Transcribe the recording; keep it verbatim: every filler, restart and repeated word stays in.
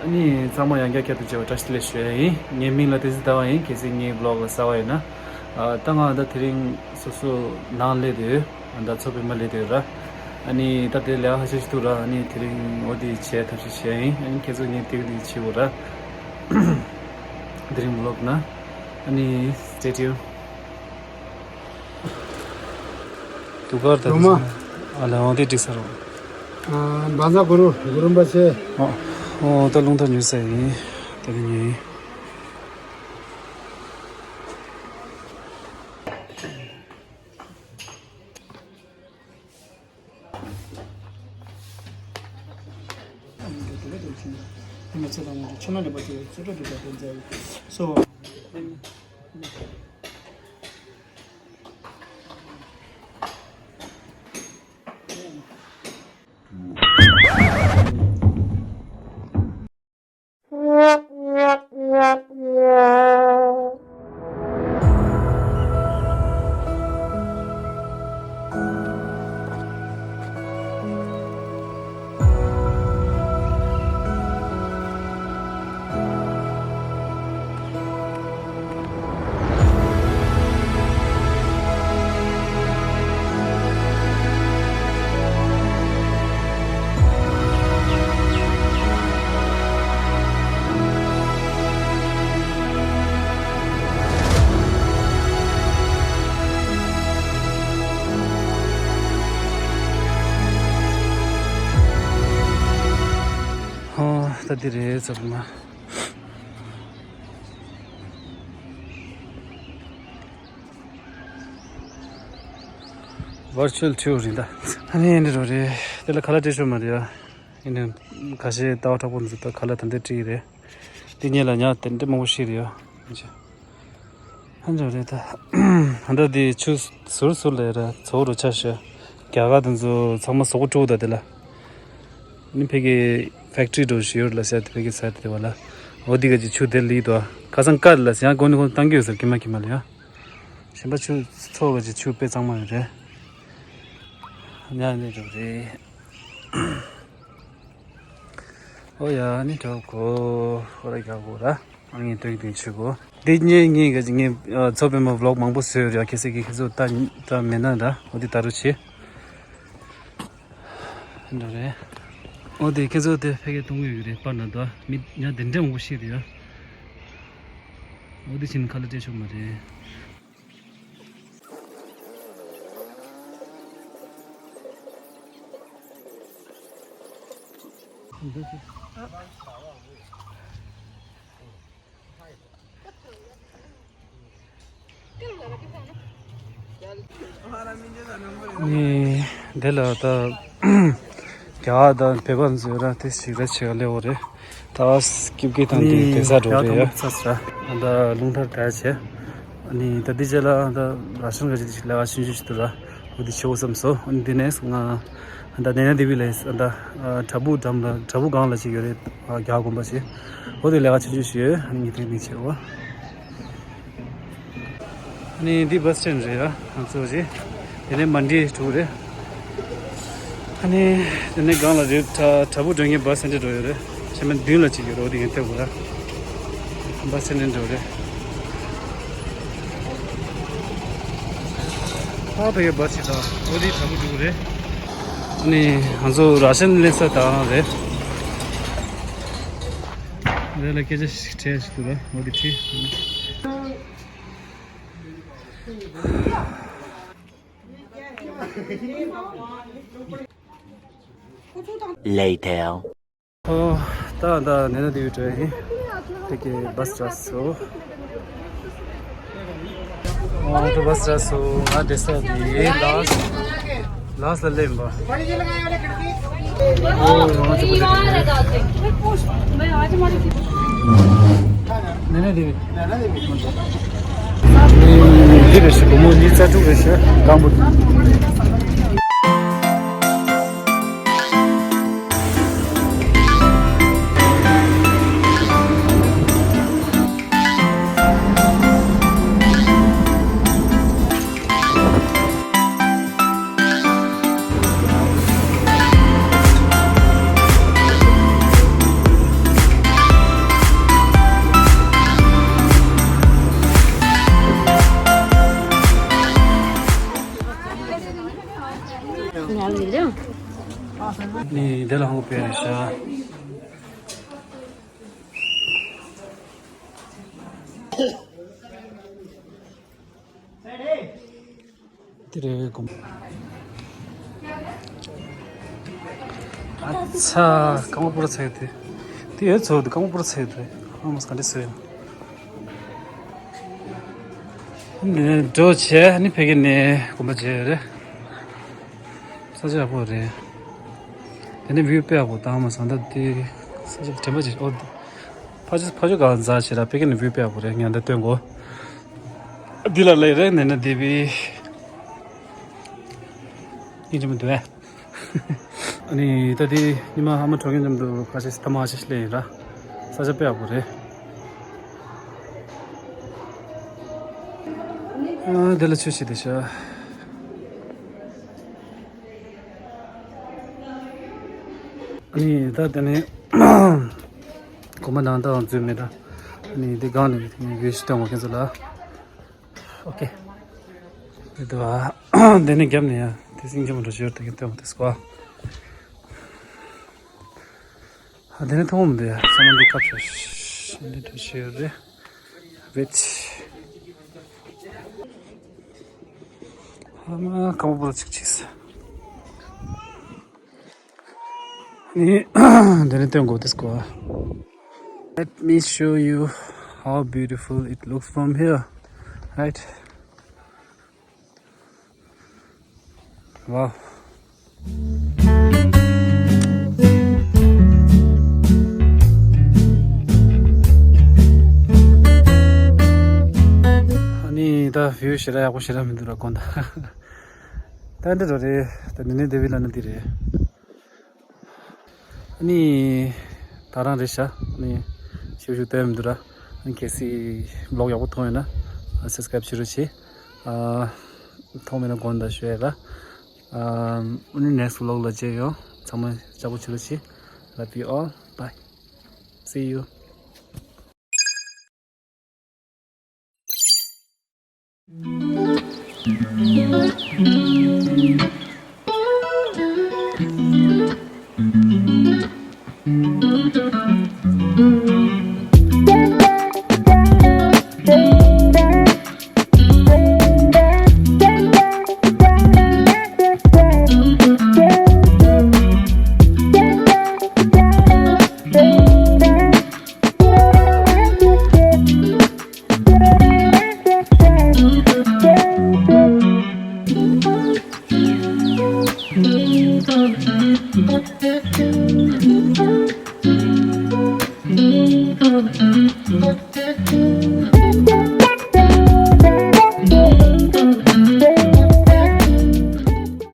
ཨ་ནི་ཚང་མ་ཡང་བསྐྱར་བསྐྱར་དུ་མཇལ་བ་བཀྲ་ཤིས་བདེ་ལེགས་ཞུ་ཡ་ཡིན། ངའི་མིང་ལ་བསྟན་འཛིན་ཟླ་བ་ཡིན། གལ་སྲིད་ངའི་བི་ལོག་ལ་གསར་པ་ཡིན་ན། ཨ། ད་ང་ད་དེ་རིང་སོ་སོ་ནང་སླེབས་བསྡད་ཡོད། ད་མཚོ་པདྨ་སླེབས་བསྡད་ཡོད་ར། ཨ་ནི་ད་དེ་ལས་ཀ་ཁ་ཤས་ཤིག་འདུག་ར། ཨ་ནི་དེ་རིང་འོ་དེ་བྱེད་ཐབས་ཤེས་བྱེད་ཡ་ཡིན། ཨ་ནི་ཁྱེད་ཚོ་ངའི་ཏིག་ཏིག་བྱེད་དགོས་ར། དེ་རིང་བི་ལོག་ན། ཨ་ནི་stay tuned. དུ་གར་ད་རོ་མ། ཨ་ལ་འོང་དེ་འགྲིག་ས་རོ། ཨ། བཛྲ་གུ་རུ་གུ་རུ་རིན་པོ་ཆེ། ཨོ། ཨོ། ད་རླུང་རྟ་ཉོ་ས་ཡིན། དེ་རིང་ཉོས་ཡིན། ཧོ། ད་འདི་རེད་ཚང་མ། Virtual tour རེད་ད། ཨ་ནི་འདི་རུ་རེད། དེ་ལ་ཁ་ལག་སྤྲད་ཆོག་མ་རེད་ཡ། ཡིན་ནའི་ཁ་ཤས་ལྟ་བ་དྲག་པོ་འདུག་ད་ཁ་ལག་ད་འདི་སྤྲད་ཀྱི་རེད། འདི་གཉིས་ལ་ཉག་དེ་འདྲ་མང་པོ་ཞིག་རེད་ཡ། ཧ་ཅང་རེད་ད། ཧ་ད་འདི་ཆུ་ཟུར་ཟུར་ལ་ར་ཚོ་རུ་ཆ་ཤ། རྒྱ་གར་དེ་ཚོ་ཚང་མ་ཟོག་པོ་དཀྲུག་ད་དེ་ལ། ནི་ཕ་གི་factory འགྲོ་ཞིག་ཡོད་ལ་ཟེར་ཏེ་ཕ་གི་ཟེར་ཏེ་བ་ལ། འོ་འདི་ག་ཅིག་ཆུ་དེ་ལི་དོ། ཁ་སང་ཀར་ལ་ཟེར་ཡང་གོ་ནི་ཁོང་བཏང་གི་ཡོད་ཟེར་ཀི་མ་ཀི་མ་ལ་ཡ། གཞན་པ་ཆུ་ཚོ་ག་ཅིག་ཆུ་དཔེ་གཙང་མ་ཡོད་རེད། ཉ་ནི་འགྲོ་རེད། ཨོ་ཡ་ནི་གྲོགས་གོ་ཧོ་ར་རྒྱག་གོ་ར། ཨ་ངས་སྟོན་གྱི་ཆུ་གོ། འདི་ཉེ་ངེས་ག་ཅིག་ངས་ཚོ་པའི་མ་vlog མང་པོ་བཟོས་ཡོད་ར། ཁྱེད་ཚོ་གི་ཁྱེད་ཚོ་ལྟ་ལྟ་མེད་ན་ར། འོ་འདི་ལྟ་རུ་ཆེ། འགྲོ་རེད། འོ་དེ་ཁྱེད་ཚོ་དེ་ཕ་གི་གཏོང་གི་ཡོད་རེད། པར་ན་དོ་མི་ཉ་དེ་འདྲ་མང་པོ་ཤི་རེད་ཡ། འོ་དེ་ཕྱིན་ཁ་ལ་སྤྲད་ཆོག་མ་རེད། ནི་འདི་ལ་ད་རྒྱ་གར་དང་བོད་པ་ཚོས་ར་དེ་ཞིག་ར་བྱེད་ག་སླེབས་པ་རེད། ད་སྐྱིད་སྐྱིད་དང་དེ་ནི་དེ་ས་འགྲོ་རྒྱ་རེད་ཡ། དང་ཚ་ས་ད་རླུང་ཐར་དར་བྱས། ནི་ད་འདི་རྗེས་ལ་ད་ར་ཤན་ག་ཅིག་ལས་ཀ་ཆུང་ཆུང་ཞིག་འདུག་ར། འོ་འདི་ཆེ་བོ་བསམ་སོང་། འདི་ནས་ང་ད་ནེ་ན་དེ་བི་ལས་ད་བྲག་ཕུག་འགྲམ་ལ་བྲག་ཕུག་སྒང་ལ་ཅིག་ཡོད་རེད། རྒྱ་གར་དགོན་པ་ཞིག་འོ་དེ་ལས་ཀ་ཆུང་ཆུང་ཞིག་ཡོད། ཨ་ནི་ངས་དེ་མིང་ཆེ་བོ། ཨ་ནི་འདི་བྷ་སི་སི་ཊེན་ཌི་རེད་ཡ། ང་ཚོ་ཅིག་དེ་ནས་མན་ཌི་འགྲོ་རེད། ཨ་ནི་དེ་ནས་སྒང་ལ་རེད། བྲག་བྲག་ཕུག་འགྲོ་མཁན་བྷ་སི་སི་ཊེན་ཌི་འགྲོ་ཡོད་རེད། ཆེན་མོ་མདུན་ལ་ཅིག་ཡོད་རེད། འོ་དེ་ངས་ཐེབས་དགོས་ར། བྷ་སི་སི་ཊེན་ཌི་འགྲོ་རེད། ཨ་ཕ་གི་བྷ་སི་ཅིག་དང་འོ་དེ་བྲག་ཕུག་འགྲོ་གི་རེད། ཨ་ནི་ང་ཚོ་ར་ཤན་སླེབས་ས་དང་རེད། རེད་ལ་སྐད་ཆ་ཞིག་དྲན་ཞིག་འདུག་ར། འོ་དེ་ཁྲིད། Later. ཨོ། ད་ད་ནེ་ན་དེ་བི་འགྲོ་ཡིན། དེ་གི་བྷ་སི་ཅར་སོ། ཨོ་ད་བྷ་སི་ཅར་སོ། ང་དེ་ས་དེ་ལ་ལགས་ལ་སླེབས་པ། ཨོ་ང་ཚོ་ནེ་ན་དེ་བི། འདི་རེད་ཤག་སྒོར་མོ་ཉིས་རྩ་དྲུག་རེད་ཤག་སྒང་པོ། ནི་དེ་ལ་ཧོང་པེ་རེ་ཤ། དེ་རེ་གོམ། ཨ་ཚ། ཀ་མ་པུ་ར་ཚེ་དེ། དེ་ཡོད་ཚོ་དེ་ཀ་མ་པུ་ར་ཚེ་དེ། ཨ་མ་སྐད་འདི་སོ་ཡོད། འགྲོ་བྱས་ནི་ཕ་གི་ནས་གོམ་པ་བྱས་རེད། ས་ཆ་ཡག་པོ་རེད། དེ་ནས་བིའུ་དཔེ་ཡག་པོ་དང་མ་སང་ད་དེ་ས་ཆ་དྲན་པ་ཅིག་ཨོ། ཕ་ཆུ་ཕ་ཆུ་གང་འཛག་བྱེད་ར་ཕ་གི་ནས་བིའུ་དཔེ་ཡག་པོ་རེད། ངས་འདི་སྟོན་གོ། འདི་ལ་ལས་རེད་ནས་ན་དེ་བི་ཡིན་གྱི་མི་འདུག་ཨེ། ཨ་ནི་ད་དེ་ཉི་མ་ཨ་མ་གྲོངས་མཁན་མཉམ་དུ་ཁ་ཤས་ཐ་མག་ཁ་ཤས་ལས་ཡིན་ར། ས་ཆ་དཔེ་ཡག་པོ་རེད། ཨ་དེ་ལ་ཆུ་ཞིག་དེ་ཤ། ཨ་ནི་ད་དེ་ནས་གོམ་པ་ནང་དུའང་འཛུལ་མེད་ད། ཨ་ནི་འདི་སྒང་ནས་ཡུལ་ཞིག་སྟོན་གོ་ཁྱེད་ཚོ་ལ། ཨོ་ཀེ། འདི་དུ་ཨ། འདི་ནས་རྒྱབ་ནས་ཡ་དེ་སིང་ཆེན་མོ་འགྲོ་ཞོར་དེ་གི་སྟོན་གོ་དེ་སྐོ། ཨ་དེ་ནས་མཐོང་མི་འདུག་ཡ་ས་མ་འདི་སྐབས་ཤོ་འདི་འགྲོ་ཞོར་རེད། བེད། ཨ་མ་ཀ་མ་པུ་ར་ཅིག་ཅིག་ས། ནི་འདི་ནས་སྟོན་གོ་དེ་སྐོ། Let me show you how beautiful it looks from here. Right? Wow. ཨ་ནི་ད་བིའུ་ཞེ་དྲག་ཡག་པོ་ཞེ་དྲག་མི་འདུག་ར་དགོན་ད། ད་འདི་འདྲ་རེད། ད་འདི་ནས་དེ་བི་ལ་ནི་འདི་རེད། ཨ་ནི་ད་རང་རེད་ཤག་ཨ་ནི་ཞུ་ཞུ་སྟོན་མི་འདུག་ར། ཨ་ནི་གལ་སྲིད་བི་ལོག་ཡག་པོ་མཐོང་ཡོད་ན་སབ་སི་ཀ་རབ་བྱེད་རོགས་བྱེད། ཨ་མཐོང་མེད་ན་དགོངས་དག་ཞུ་ཡ་ར། ཨ་ནི་ནེག་སི་ཊི་བི་ལོག་ལ་མཇལ་ཡོང་། ཚང་མ་ལྕགས་པོ་བྱེད་རོགས་བྱེད། Love you all. Bye. See you.